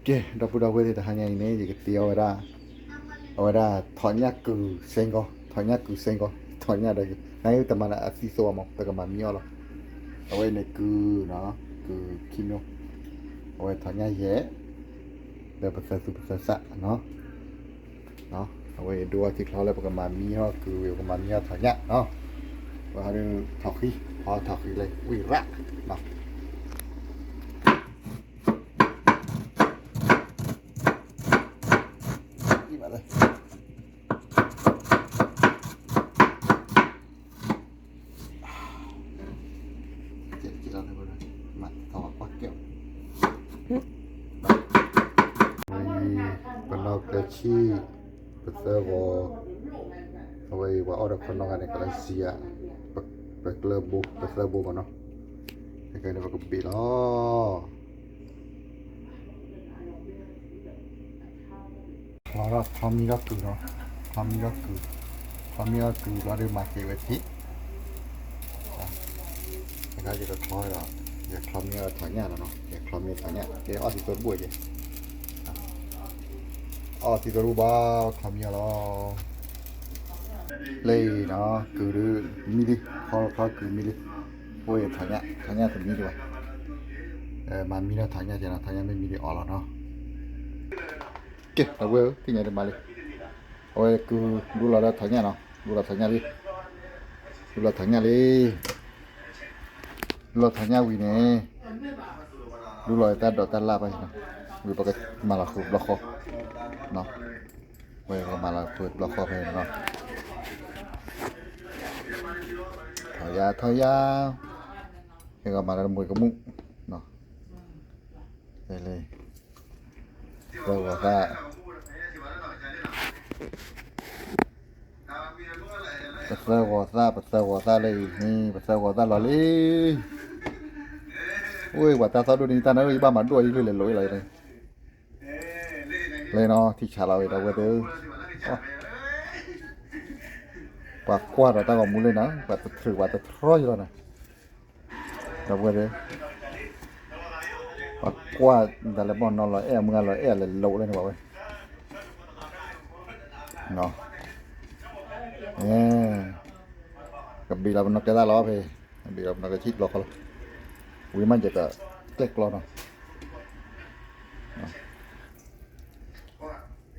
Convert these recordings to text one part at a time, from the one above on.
ကဲ ဒီပုၢ်ဒီဝဲၢ်သ့ၣ် တဟါညါအံၤန့ၣ် ယကတဲအီၤဝဲဒၣ် အဝဲဒၣ် ထီၣ်ညၣ်ကုၤစ့ၢ်ကီး ထီၣ်ညၣ်ကုၤစ့ၢ်ကီး ထီၣ်ညၣ်ဒီး နတမၤလၢအသံသိးအမး ပကမၤမံအီၤလီၤ. အဝဲအံၤန့ၣ်ကုၤနီၤ ကုၤခံမျိုး အဝဲထီၣ်ညၣ်ယဲၢ် ဒီးပသၢသူပသၢသၣ်နီၤ အဝဲအံၤဒိအီၤထံချီလၢပကမၤမံအီၤကုၤဝံၤ ပကမၤမံအီၤထီၣ်ညၣ်နီၤ ပဟီဒုးထီၣ်ဃံ ဟီထီၣ်ဃံလၢဝံၣ်ရၣ်နီၤ အံၤဘၣ်လၢ ပနီၢ်ကဆံၣ် ပသၢဂီၤ အဝဲအံၤ ပှၤအီၣ်ဒီးခီနီၢ်ဂၤန့ၣ် ကလၢစံဧါ ပကျၢဘိ ပသၢဘိမ့ၢ်နီၤ ခဲကနံၣ်ပကဘ့ၣ်လီၤ ချီထီၣ် ချီမံထီၣ်ကုၤနီၤ ချီမံထီၣ်ကုၤ ချီမံထီၣ်ကုၤဘျီဒီးမၤက့ၤဝဲထံ တခါယကချီဒီး ယချီမံအီၤထီၣ်ညၣ်လီၤနီၤ ယချီမံထီၣ်ညၣ် ကဲအီၣ်သံသိတဘူၣ်ကဲ အီၣ်သံသိတဘူၣ်ဘၣ် ချီမံအီၤလီၤ လၢအံၤနီၤ ကုၤဒုးမံလံ ချီချီကုၤမံလံ အိၣ်ယထီၣ်ညၣ် ထီၣ်ညၣ်တမံဒံးဘၣ် မၤမံထီၣ်ထီၣ်ညၣ်ကဲနီၤ ထီၣ်ညၣ်မ့ၢ်မံဒံးအီၣ်လီၤနီၤ ကဲ ဒီပုၢ်ဝဲၢ်ဧၢ သ့ၣ်ညါတမံၤလံ အဝဲကုၤဒူလီၤဒီးထီၣ်ညၣ်နီၤ ဒူလီၤထီၣ်ညၣ်လံ ဒူလီၤထီၣ်ညၣ်လံ ဒူလီၤထီၣ်ညၣ်ဝံၤန့ၣ် ဒူလီၤတၢ်ဒိးတၢ်လၣ်ဖဲန့ၣ်နီၤ ဝံၤပကမၤလီၤဃုာ်တဘျီဃီ ဝဲပကမၤလီၤဃုာ်တဘျီဃီဖဲန့ၣ်နီၤ ထီၣ်ယါထီၣ်ယါ ဟဲဂီၤမၤလၢမွှ့ကမူၣ် လၢ ပသၢဂီၤသၣ် ပသၢဂီၤသၣ် ပသၢဂီၤသၣ်လၢအံၤန့ၣ် ပသၢဂီၤသၣ်လီၤလံ ဝဲပှၤတၢ်သီၣ်ဒိၣ်န့ၣ် တၢ်နၢ်ရံၣ်ဘၣ်မၤဒိၣ်အံၤလၢလဲၤလိာ်အံၤလီၤန့ၣ် လဲၤနီၤ ထံဆးလီၤဝဲဒီပုၢ်ဝဲၢ်သ့ၣ်ဧၢ ပှၤကွၢ်ဒီးတၢ်ဂီၤမူလၢနီၤ ပှၤတထြုးပှၤတထြီယလီၤနီၤ ဒီပုၢ်ဝဲၢ်သ့ၣ် ပှၤကွၢ်တၢ်လၢဘီၣ်နီၤလီၤအဲၣ်အမုၢ်ဂၤလီၤအဲၣ်အလဲၤလိာ်လၢန့ၣ်ဘၣ်ဝဲ ကဘ့ၣ်လီၤပနီၢ်ကဲသၣ်လီၤဖဲ ကဘ့ၣ်လီၤပနီၢ်ကဲဆံၣ်တဘျီဃီလီၤ ဝံၤမးယက ကျဲၣ်ကျီနီၤ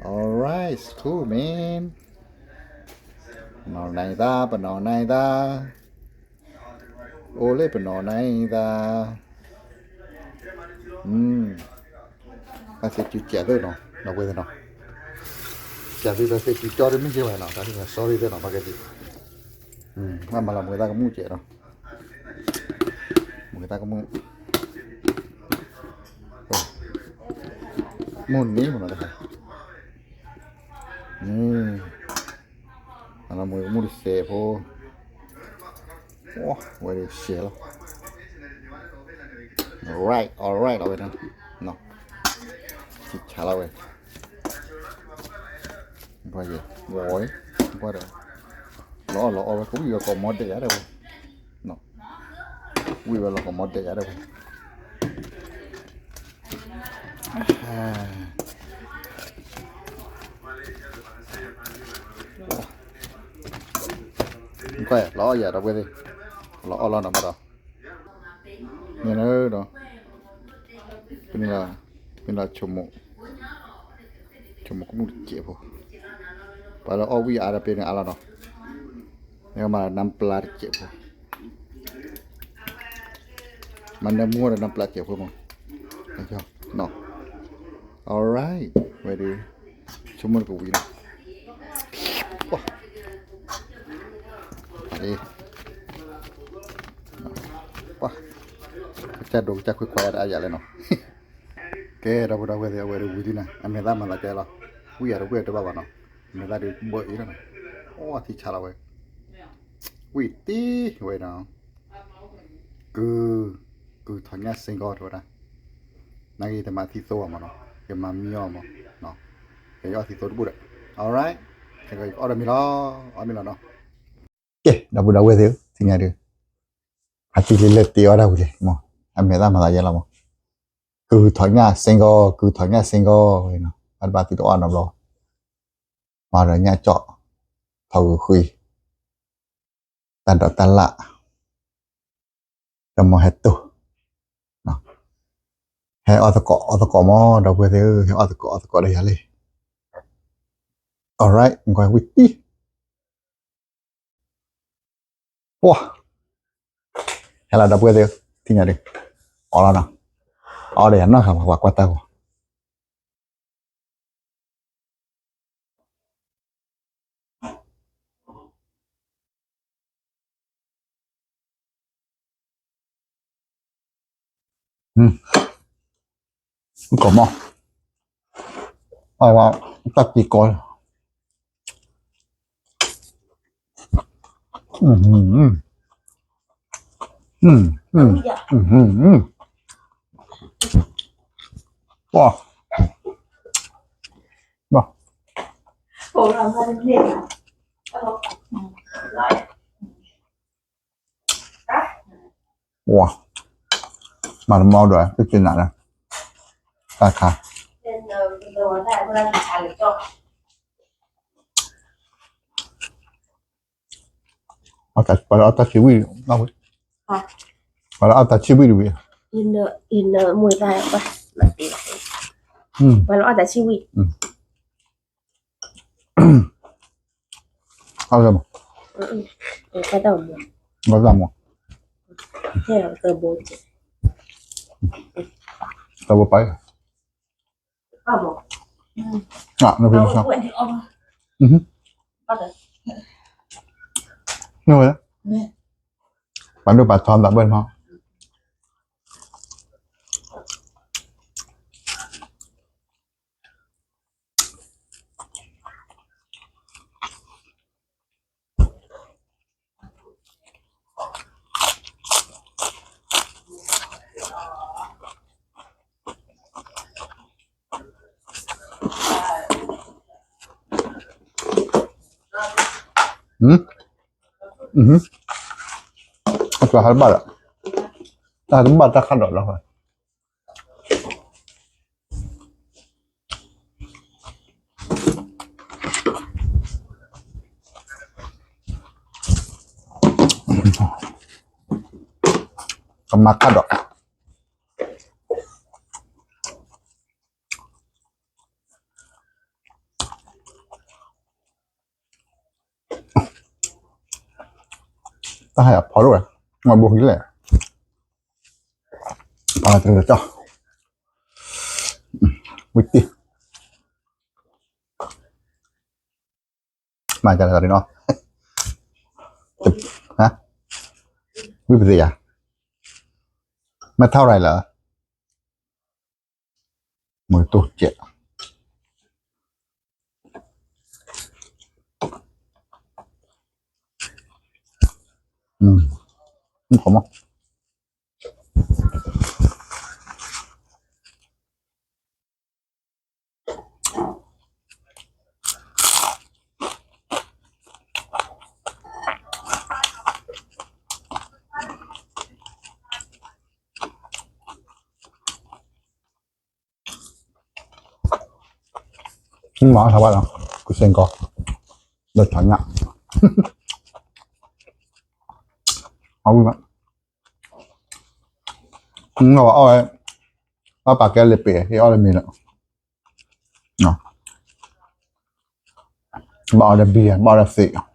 Alright, cool, man. ပနီၢ်နံၤသၣ် ပနီၢ်နံၤသၣ် အိၣ်လၢပနီၢ်နံၤသၣ် အစ့ၢ်ကီးကဲသ့နီၤ ဒီပုၢ်ဝဲၢ်သ့ၣ်နီၤ ကဲသ့ဒီးစ့ၢ်ကီးကၠီတမ့ၢ်ကဲဝဲနီၤ တၢ်ဒ်န့ၣ် sorry သ့ၣ်နီၤ ပှၤကဲဒ် ဘၣ်မၤလီၤမွှ့သၣ်ကမူၣ်ကဲနီၤ မွှ့သၣ်ကမူၣ် မုၢ်နံၤမနီၤတခါ မၤလီၤမွှ့ကမူၣ်တစဲးဖိ ဝဲဒၣ်ရှဲလီၤ alright alright လီၤဝဲနီၤ ထံဆးလီၤဝဲ ဘၣ်ယဲ ဝဲ ဘၣ်ဒီး လီၤအီၣ်လီၤအီၣ်ဝဲ ကဝံၣ်ဝဲကိးမီဒဲးယါဒီးဝဲ ဝံၣ်ဝဲလီၤကိးမီဒဲးယါဒီးဝဲ လီၤအီၣ်ယၤဒီပုၢ်ဝဲၢ်သ့ၣ် လီၤအီၣ်လီၤနီၤဘၣ်ဒီး မ့ၢ်လၢဒီး ပန့ၣ်လီၤ ပန့ၣ်လီၤ ဆိကမိၣ်ကမူၣ်တစဲးဖိ ပှၤလၢအီၣ်ဝံၣ်အါဒီးပ့ၤန့ၣ်အါလီၤနီၤ မ့ၢ်မၤလီၤနါပျၢ်တစဲးဖိ မၤနၢမူဒီးနါပျၢ်တစဲးဖိမး alright ဝဲဒၣ် ဆိကမိၣ်တကဝံၤနီၤ ပှၤ ကစၢ်ဒိးကစၢ်ခွဲးခွါယါတအါယၤလဲၣ်နီၤ ကဲ ဒီပုၢ်ဒီဝဲၢ်သ့ၣ် အဝဲဒၣ်ဝံၤဒ်န့ၣ် အမဲာ်သၣ်မၤသးကဲလီၤ ဝံၣ်ယၤတဝံၣ်တဘၣ်ဘၣ်နီၤ အမဲာ်သၣ်ဒုးဘၢအံၤလီၤနီၤ အိၣ်ထံဆးလီၤဝဲ ဝံၣ်တံၢ်ဝဲနီၤ ကုၤ ကုၤထီၣ်ညၣ်စ့ၢ်ကီးတဲဝဲဒၣ် နာ်က့တမၤသံသိဘၣ်မးနီၤ ယမၤမံအီၤမး ယအီၣ်သံသိတဘူၣ်ဒီး alright ယကအီၣ်ဒီးမ့ၤလီၤ အီၣ်မ့ၤလီၤနီၤ ကဲ ဒီပုၢ်ဒီဝဲၢ်သ့ၣ်ဧၢ, သ့ၣ်ညါဒုး အတံၤလံလဲၤတ့အီၣ်တၢ်ဝံၤလံ, အမဲာ်သၣ်မၤသးယဲလီၤမး, ကုၢ်ထီၣ်ညၣ်စ့ၢ်ကီး ကုၢ်ထီၣ်ညၣ်စ့ၢ်ကီးနီၤ, ဘၣ်တဘၣ်သုတအီၣ်နီတဘျီ, မၤဒီးညၣ်ကၠီၣ်, ထီၣ်ဂုာ်ဃံ, တၢ်ဒိးတၢ်လၣ်, ဒီးမ့ၢ်ဟဲတိၢ်, ဟဲအီၣ်သကိးအီၣ်သကိးမး ဒီပုၢ်ဝဲၢ်သ့ၣ်ဧၢ, ဟဲအီၣ်သကိးအီၣ်သကိးဒီးယၤလံ. Alright, ကွၢ်ဝံၣ်တံၢ် ပှၤ, ဟဲလီၤဒီပုၢ်ဝဲၢ်သ့ၣ်, သ့ၣ်ညါဒုး, အီၣ်လီၤနီၤ, အီၣ်ဒီးယၤနီၢ်ဃာ်မး ပှၤကွၢ်တၢ်ဂီၤ. ကီၢ်မီၢ်, အဝဲတၢ်တံၤကီၢ်, ပှၤ, ပှၤ, မၤတမီဒီး တက့ၤနၤလၢ, တၢ်ခါ ပှၤလၢအီၣ်တၢ်ဆံးဝံၣ်, ပှၤလၢအီၣ်တၢ်ဆံးဝံၣ်တဝံၤ, ပှၤလၢအီၣ်တၢ်ဆံးဝံၣ်, အီၣ်လၢမး, ဘၣ်မး, တဘိပၢ်, နဖုမဆါ, နဝဲ, ပှၤဒိၣ်ပှၤထီသးဘၣ်မး. အကျါဟဲဘၣ်လီၤ, တၢ်တဘၣ်တၢ်ခါဒီးလီၤ. ကမၤခါဒီး တၢ်ဟဲအဖီရိၣ်ဝဲ, မၤဘိဟံးလဲၣ်, ပှၤတရံးကၠီ, ဝံၣ်တံၢ်, မၤကၢ်တၢ်နီၤ, ဝံၣ်ပသ့ၣ်ယၤ, မ့ၢ်ထီၣ်ရၤလၢ မုၢ်တိၢ်ကဲး, မ့ၢ်ခီမီၢ် မၤထီၣ်ဘၣ်လီၤ, ကစ့ၢ်ကီး လၢထီၣ်ညၣ်, အဝံၣ်ဘၣ်, အီၣ်ဝဲ, ဘၣ်ပာ်ကဲလၢပ့ၤ ဟ့ၣ်အီၣ်လၢမ့ၤလီၤ, ဘၣ်အီၣ်ဒီးဘံၣ် ဘၣ်အီၣ်ဒီးသ့ၣ် မ့ၢ်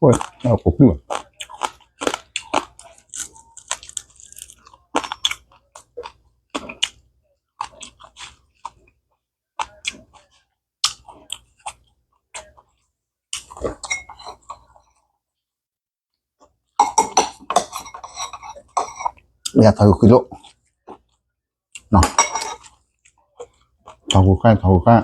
ကိးပျုၢ်ဘၣ်. ယထီၣ်ဃုလိၣ်, ထီၣ်ဃုခါ ထီၣ်ဃုခါ.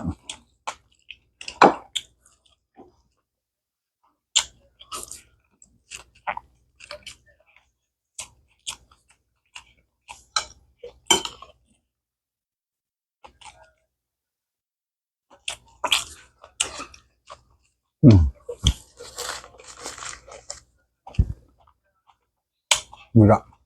မုာ်ဒၣ်.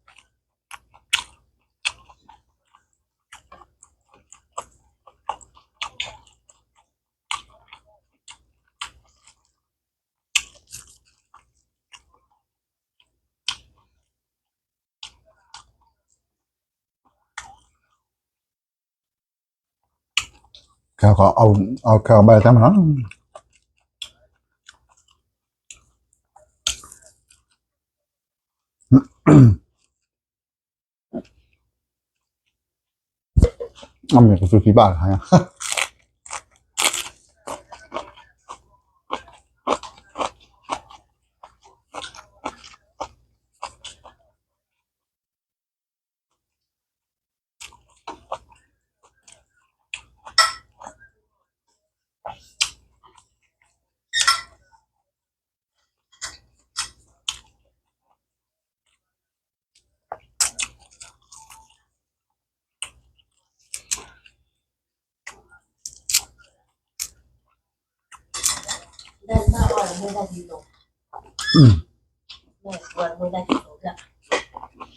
ခဲအံၤဘၣ်တၢ်မၤနီၤ, အမ့ၢ်ကသူဖံဘၣ်လီၤ.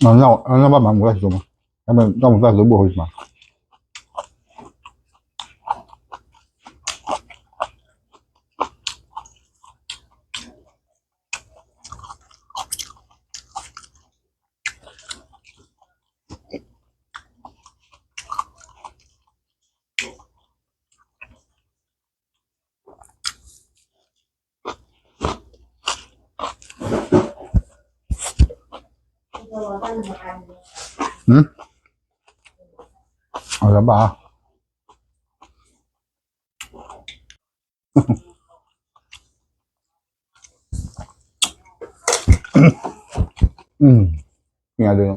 အဘၣ်မၤမူၤတၢ်စံးမး, တၢ်မူၤတၢ်စံးဘိၣ်မး. အလၢဘၣ်, လီၤခီ,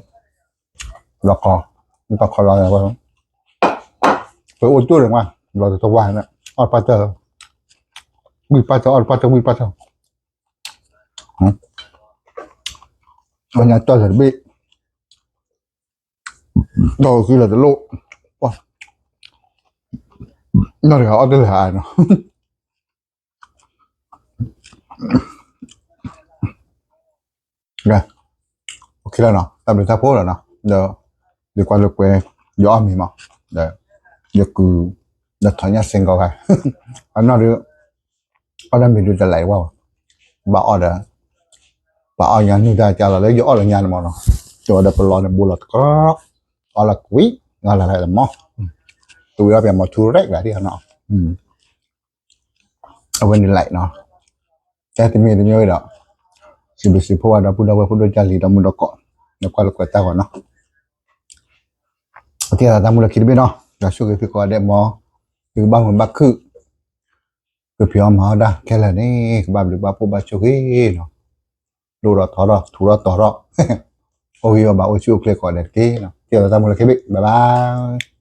တၢ်ခီလီၤ, ပအိၣ်တ့ၢ်န့ၣ်မး, လီၤတဝါန့ၣ်, အီၣ်တပၢ်တၢၢ်, ဝံၢ်ပၢ်တၢၢ်, အီၣ်တပၢ်တၢၢ် ဝံၢ်ပၢ်တၢၢ်, အညါတၢၢ်လၢတဘ့ၣ်, ဒီးဃုလၢတလိၣ်, နီၢ်တဂၤအီၣ်တလၢာ်အါနီၤ. လီၤ, တၢ်ဘျုးတၢ်ဖှိၣ်လီၤနီၤ, ဒီး ယကွၢ်လိာ်ကွဲ ယအီၣ်မ့ၤမး, ဒီး ယကုၤ ဒီးထီၣ်ညၣ်စ့ၢ်ကီးဂၤ, အနီၢ်ဒုး အီၣ်တၢ်မ့ၤဒုးတလၢၤဝဲဘၣ်, ဘၣ်အီၣ်ဒီး ဘၣ်အီၣ်ညါနုၢ်တၢ်ကါလီၤလၢယအီၣ်လၢညါန့ၣ်မးနီၤ, ကၠီဒီးပလီၢ်န့ၣ်ဘိလီၤတကီ, အီၣ်လီၤကွံာ် အီၣ်လီၤလၢမး, တဝံၤအီၣ်ပှၤမၤထူရဲၣ်ဂၤဒ်နီၤ. အဝဲန့ၣ်လၢနီၤ, တၢ်တမံၤတမံၤဝဲဒီး စံးဘျုးစံးဖှိၣ်ဝဲဒီပုၢ်ဒီဝဲၢ်ဖိဒိၣ်ကၢ်လံၤဒီးမုၢ်ဒီးကိး နကွၢ်လိာ်ကွဲတၢ်ဂီၤနီၤ. ကဲသးတၢ်မူလၢခံတဘ့ၣ်နီၤ, ဒီးဆိၣ်ဂ့ၤသုကိးဂၤဒဲးမး, သုကဘၣ်မုာ်ဘၣ်ခုၣ်, ကဖံးအီၣ်မၤအီၣ်တၢ်ခဲလၢာ်န့ၣ် ကဘၣ်ဘျုးဘၣ်ဖှိၣ်ဘၣ်ဆိၣ်ဂ့ၤနီၤ, ဒိၣ်ထီၣ်ထီထီၣ် ထူးထီၣ်တီၤထီၣ်, အိၣ်ဂံၢ်အိၣ်ဘါအိၣ်ဆူၣ်အိၣ်ချ့ကိးဂၤဒဲးတက့ၢ်နီၤ, ကဲသးတၢ်မူလၢခံတဘ့ၣ် bye bye.